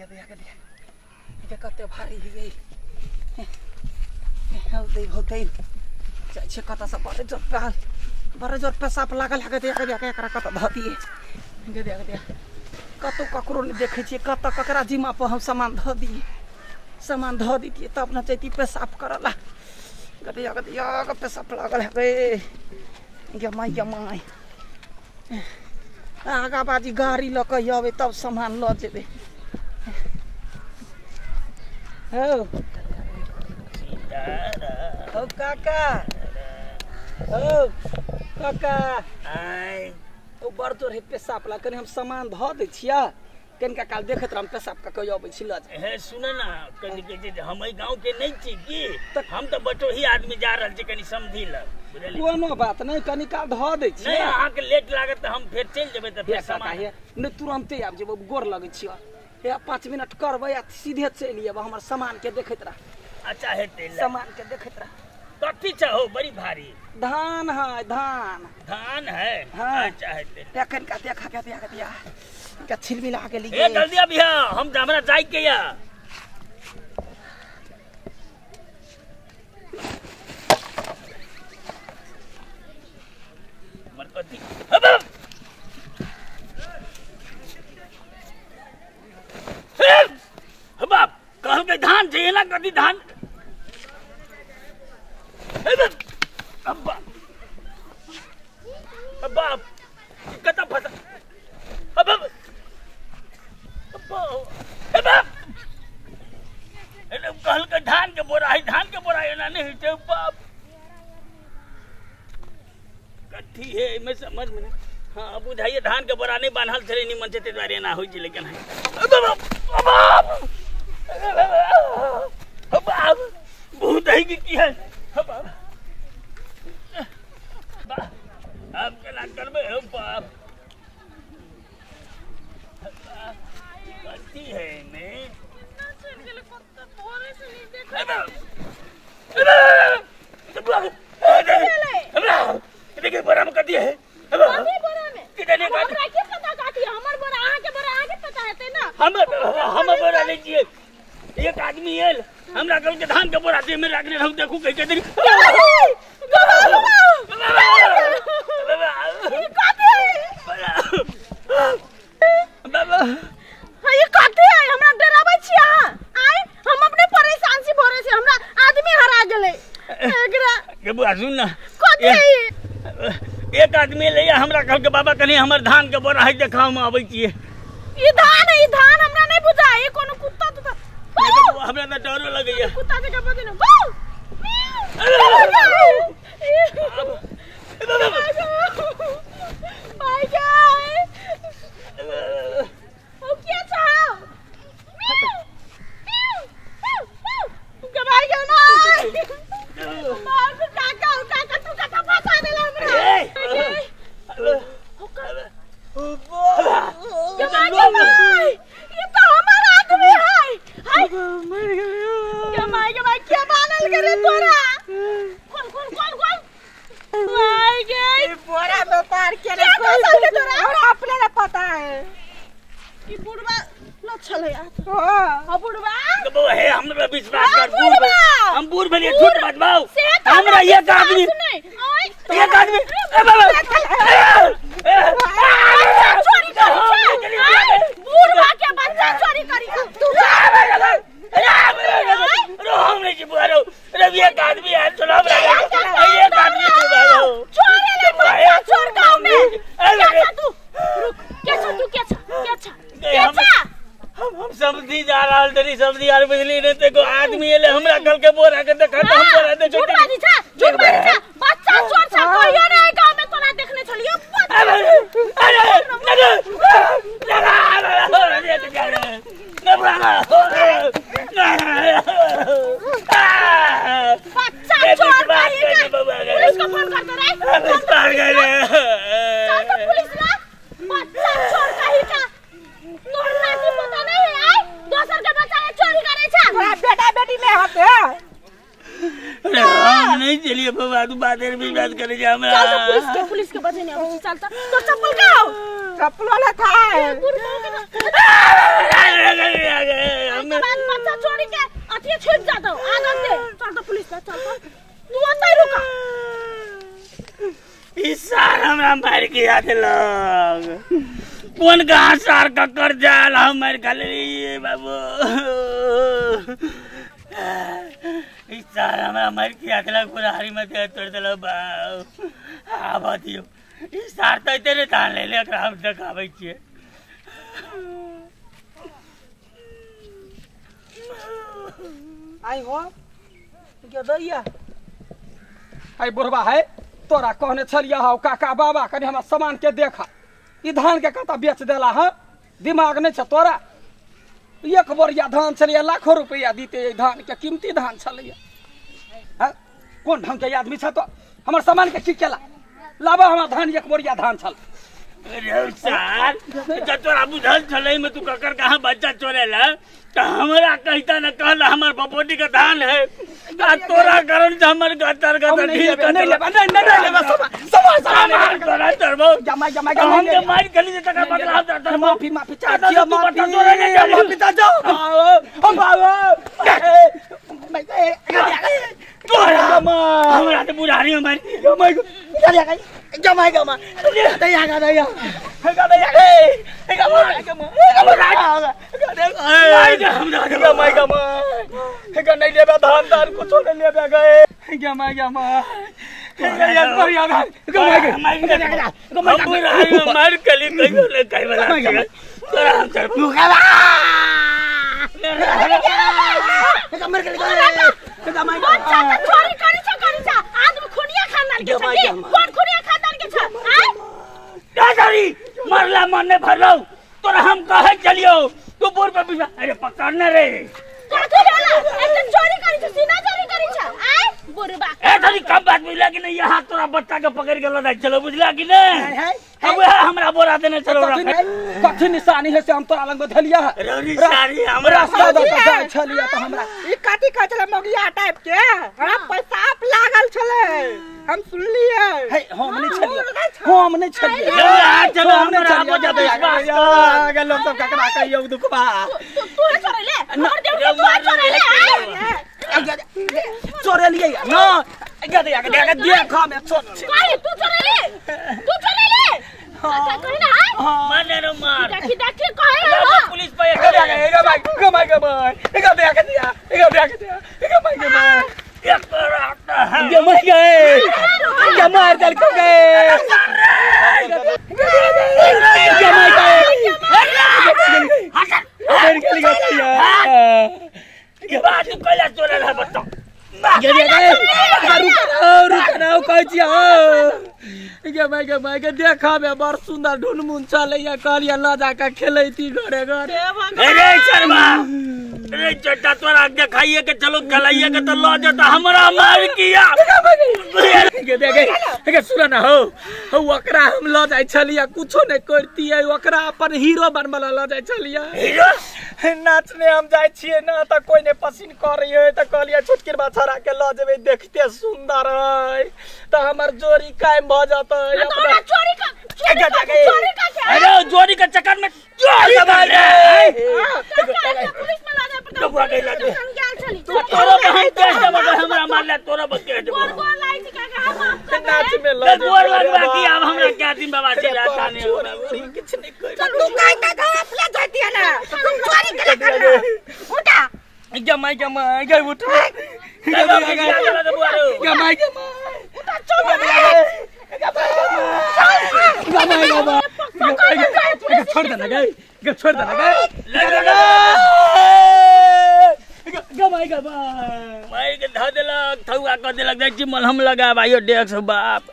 गया के कते भारी ही गई होते होते जाइ छै कतऽ से बड़े जोर पेशाब लागल है। गदिया गदिया एकरा कतऽ धऽ दियै। गदिया गदिया कतौ ककरो नहि देखै छियै, कतऽ ककरा जिम्मा पर हम सामान धऽ दियै। सामान धऽ दितियै तब ने जैती पेशाब करऽ ला। गदिया गदिया पेशाब लागल है गे गे माय गे माय। आगा बाजी गाड़ी लऽ कऽ अबै तब सामान लऽ जेबै। हौ हौ काका, हौ काका, आय ओ बड़ जोर है पेशाब ला, कनि हम सामान धऽ दै छियै, कनिका काल देखैत रहम पेशाब कऽ के अबै छी लऽ। हे सुन ना, कनि कहै छै हम एहि गाँव के नहि छी की, हम तऽ बटोही आदमी जा रहल छी, कनि समझी लऽ। कोनो बात नहि, कनि काल धऽ दै छियै। नहि अहाँके लेट लागत तऽ हम फेर चलि जेबै तऽ फेर सामान नहि तुरन्ते आबि जेबै, गोर लगै छियै। हे 5 मिनट करबै आ सीधे चलि अयबै, हमर सामान के देखैत रह। अच्छा हेतै, सामान के देखैत रह। कथी चाहो बड़ी भारी? धान है, धान धान है। हाँ। अच्छा हेतै। एखन का देखा के दिया दिया के छिलमिला गेली। ए जल्दी अबिहा, हम हमरा जाय के या। मर कथी अब बाप कहलकै धान छै, एना कथी धान? अब बाप कतऽ फसा? अब बाप कहलकै धान के बोरा है, धान के बोरा एना नहि होइ छै। बाप कथी है एहिमे समझ में नहि। हाँ बुझाइए धान के बोरा नहि बान्हल छलै निमन से, ताहि दुआरे एना होइ छै। लेकिन बाप भूत है कि की है? अब केना करबै? हो बाप कथी है एहिमे? देखिए बोरा में कथी है? हमर बोरा लै छियै। एक आदमी आयल हमरा कहलकै धान के बोरा देह में राखने रहू, देखू कहि के देली। ये कथी है? हमरा डराबै छी अहाँ? आय हम अपने परेशान छी भोरे से, हमरा आदमी हरा गेलै एकरा। के बुआ सुन ना, कथी है? एक आदमी एलै हमरा कहलकै बाबा कनि हमर धान के बोरा है देखाउ, हम आबै छियै। ई धान है, ई धान हमरा नहि बुझाय, ई कोनो कुत्ता तुत्ता। हमरा तऽ डरो लगैया कुत्ता जकाँ बजै ने। भाइ गै, ओ के छौ? के भाइ गै माय, बाप काका, काका तू कतऽ फंसा देला हमरा? के भाइ गै माय, ई तऽ हमर आदमी है। हाय मर गेलियो। के माय के माय, के बानल करे तोरा? खोल खोल खोल खोल। माय गे, बोरा में उतार के क्या फसल के तोरा? हमरा अपने ना पता है। ई बुढ़वा लछल है यार। हां हां बुढ़वा तो हे हमरा विश्वास कर, बूढ़ हम बूढ़ भेलियै, झूठ बजबाउ हमरा? एक आदमी, एक आदमी ए बाबा चोरी करी छै, बुढ़वा के बच्चा चोरी करी तू। रो हम नहीं छी बुआ, रो रवि एक आदमी आयल छल हमरा, एक आदमी छी बुआ चोरे ले बच्चा चोर गांव में। के छ तू? रुक, के छ तू? के छ? के छ? के छ? हम सब्जी जा रहल तनी, सब्जी आर बुझली नहीं ते को आदमी एले हमरा कहलकै बोरा के देखा, त हम बोरा देखै। झूठ बाजी छ, झूठ बाजी छ, बच्चा चोर छ, कहियो नहीं गांव में तोरा देखने छलियो। बच्चा चोर कहीं का। पुलिस को फोन कर दे रे, चल तो पुलिस ला। बच्चा चोर कहीं का, तोर नाती पोता नहीं है, आय दोसर के बच्चा के चोरी करे छ। तोरा बेटा बेटी नहीं होते? अरे हम नहीं चलिए बाबा, तू बातें भी बात करे जा हमरा। चल तो पुलिस के बजे नहीं आबै चल तो। तोर चप्पल का हो? चप्पल वाला था। बुढ़वा के हमरा मार के याद लग कोन घास सार ककर जाल हम मार खा लेलिए बाबू। ई सार हमरा मार के याद लग बुढ़ारी में दे तोड़ देलो बाबू। आब दियो ई सार त एते ने धान ले ले एकरा हम देखाबै छियै। आई हो गदैया आई बुढ़बा है तोरा कहने छलिया हौ काका बाबा कनि हमरा सामान के देखा ई धान के कता बेच देला हँ दिमाग नहीं छ तोरा। एक बोरिया धान छलिया लाखों रुपया दीते धान के कीमती धान छलिया हँ कोन ढंग के आदमी छ तो हमर सामान के की केला लाबा हमर धान एक बोरिया धान छल। अरे सार जब तोरा बुझल छलै में तू ककर कहाँ बच्चा चोरेला त हमरा कहता न कहला हमर बपोटी के धान है आ तोरा कारण से हमर गतर गतर ढील कर नहीं लेबा नहीं नहीं लेबा सामान सामान तोरा तरबो जमा जमा हम के मार गली से तकर बदला हम तरबो माफी माफी चाची माफी माफी ता जाओ हम बाबा मैं तोरा हमरा त बुढ़ारी में मार जमा जमा जमा दया गा दया गा दया ए गा गा गा गा गा नहीं लेबे धान धान कुछो नहीं लेबे गए गमा गमा मार कली कहियो ले कहि वाला तोरा हम तरबो बच्चा त चोरी करी छ करी छ आदमी खुनिया खानदान के छ के कोन खुनिया खानदान के छ आय दादारी मरला मन ने भरलौ तोरा हम कहे चलियो तू बोर पे बिसा अरे पकड़ना रे कथि होला एते चोरी करी छ सीना चोरी करी छ आय बुरबा ए तनी कम बात बुझला कि नहीं यहाँ तोरा बच्चा के पकड़ के लदा चलो बुझला कि नहीं अब वह हमरा बोरा देने चलो कथि निशानी है से हम तोरा लंग धलिया है रौनी सारी हमरा रास्ता द जाय छलिया त हमरा ई कथि कहै छलै मगिया टाइप के हमरा पैसा लागल छलै हम सुनलिए हे हम नहीं छलिया हम नहीं छलिया चलो हमरा आबो जा विश्वास कर लोग सब ककरा कहियो दुखबा तू तू चोरेले हमर देव के तू चोरेले चोरेलिए ना गदे गदे देखा में चोर कहि तू चोरेले तू चोरेले अच्छा कहि ना माने रो मार देखी देखी कहि हो पुलिस पे गदे गदे गमाई गमाई गदे गदे गदे गदे गमाई गमाई एक रात है गमाई गए गमार दल को गए गमाई गए हट गली गया के बात तू कैला चोरेल है बच्चा देखा में बड़ सुंदर ढुनमुन चलैया कहलिया ल जाके खेलैती घरे घरे। अरे शर्मा अरे चटा तोरा देखाइए के चलो खेलाइए के तो ल जता हमरा मार किया के देखे सुन ना हो ओकरा हम ल जाय छलिया कुछो नहीं करतियै ओकरा अपन हीरो बनबला ल जाय छलिया हीरो नाचने हम जाय छियै ना त कोई ने पसिन करैयै त कहलियै छोटकी बाछड़ा के ल जेबै देखते सुंदर है त हमर जोड़ी कायम भ जतै। अपना चोरी का चोरी का अरे जोड़ी के चक्कर में चोरी कर रे पुलिस में ला जाय तू तोरा बहन केस देबो हमरा मारला तोरा बके देबो गोर गोर लाई छी काका हम माफ कर नाच में ल गोर लगवा की अब हमरा क्या दिन बाबा से रास्ता नहीं हो किछ नहीं कर तू काई का घर अपना जाती है ना तुम चोरी के कर उठा जमाई जमाई गई उठा जमाई जमाई उठा चल जमाई जमाई छोड़ देना गई छोड़ देना गई गमाई गमाई मार के ध देलक थौआ क देलक जाइ छी मलहम लगाब आइयो डेढ़ सौ बाप।